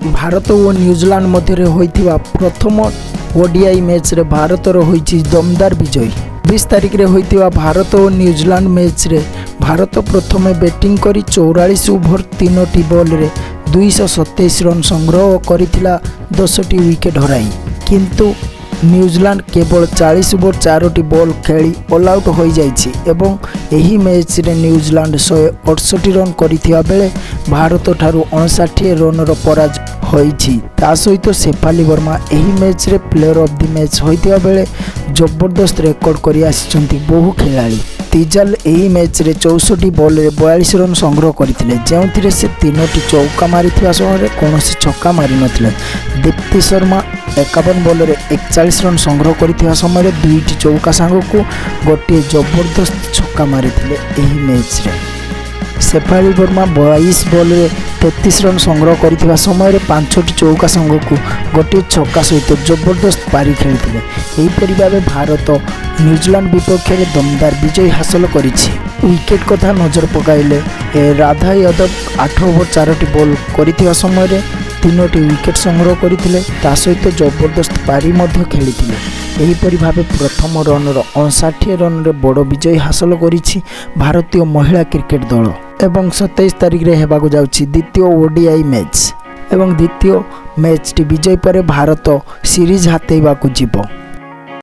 ଭାରତ ଓ New Zealand ମଧ୍ୟରେ ହୋଇଥିବା ପ୍ରଥମ ଓଡିଆଇ ମ୍ୟାଚ୍ରେ ଭାରତର ହୋଇଛି ଦମଦାର ବିଜୟ। 20 ତାରିଖରେ ହୋଇଥିବା ଭାରତ ଓ ନ୍ୟୁଜିଲାଣ୍ଡ ମ୍ୟାଚ୍ରେ ଭାରତ ପ୍ରଥମେ ବ୍ୟାଟିଂ କରି 44 ଓଭର 3ଟି ବଲ୍ରେ 227 ରନ୍ ସଂଗ୍ରହ କରିଥିଲା 10ଟି ୱିକେଟ୍ ହରାଇ। କିନ୍ତୁ ନ୍ୟୁଜିଲାଣ୍ଡ କେବଳ 40 ଓଭର 4ଟି ବଲ୍ ଖେଳି ଅଲ୍ ଆଉଟ୍ ହୋଇଯାଇଛି ଏବଂ ଏହି ମ୍ୟାଚ୍ରେ ନ୍ୟୁଜିଲାଣ୍ଡ 168 ରନ୍ କରିଥିବା ବେଳେ ଭାରତଠାରୁ 59 ରନ୍ର ପରାଜୟ ହୋଇଛି। ତା ସହିତ ଶେଫାଲି ବର୍ମା ଏହି ମ୍ୟାଚ୍ରେ ପ୍ଲେୟର ଅଫ୍ the match ହୋଇଥିବା ବେଳେ ଜବରଦସ୍ତ ରେକର୍ଡ କରି ଆସିଛନ୍ତି ବହୁ ଖେଳାଳି। ତେଜଲ ଏହି ମ୍ୟାଚ୍ରେ 64 ବଲ୍ରେ 42 ରନ୍ ସଂଗ୍ରହ କରିଥିଲେ, ଯେଉଁଥିରେ ସେ ତିନୋଟି ଚୌକା ମାରିଥିବା ସମୟରେ କୌଣସି ଛକା ମାରିନଥିଲେ। ଦୀପ୍ତି ଶର୍ମା 51 ବଲ୍ରେ 41 ରନ୍ ସଂଗ୍ରହ କରିଥିବା ସମୟରେ ଦୁଇଟି ଚୌକା ସାଙ୍ଗକୁ ଗୋଟିଏ ଜବରଦସ୍ତ ଛକା ମାରିଥିଲେ ଏହି ମ୍ୟାଚ୍ରେ। ଶେଫାଳି ବର୍ମା 22 ବଲ୍ରେ 33 ରନ୍ ସଂଗ୍ରହ କରିଥିବା ସମୟରେ ପାଞ୍ଚଟି ଚୌକା ସାଙ୍ଗକୁ ଗୋଟିଏ ଛକା ସହିତ ଜବରଦସ୍ତ ପାରି ଖେଳିଥିଲେ। ଏହିପରି ଭାବେ ଭାରତ ନ୍ୟୁଜିଲାଣ୍ଡ ବିପକ୍ଷରେ ଦମଦାର ବିଜୟ ହାସଲ କରିଛି। ୱିକେଟ୍ କଥା ନଜର ପକାଇଲେ, ରାଧା ୟାଦବ 8 ଓଭର 4ଟି ବଲ୍ କରିଥିବା ସମୟରେ ତିନୋଟି ୱିକେଟ୍ ସଂଗ୍ରହ କରିଥିଲେ। ତା ସହିତ ଜବରଦସ୍ତ ପାରି ମଧ୍ୟ ଖେଳିଥିଲେ। ଏହିପରି ଭାବେ ପ୍ରଥମ ରନ୍ର 59 ରନ୍ରେ ବଡ଼ ବିଜୟ ହାସଲ କରିଛି ଭାରତୀୟ ମହିଳା କ୍ରିକେଟ୍ ଦଳ ଏବଂ 27 ତାରିଖରେ ହେବାକୁ ଯାଉଛି ଦ୍ୱିତୀୟ ଓଡିଆଇ ମ୍ୟାଚ୍ ଏବଂ ଦ୍ୱିତୀୟ ମ୍ୟାଚ୍ଟି ବିଜୟ ପରେ ଭାରତ ସିରିଜ୍ ହାତେଇବାକୁ ଯିବ।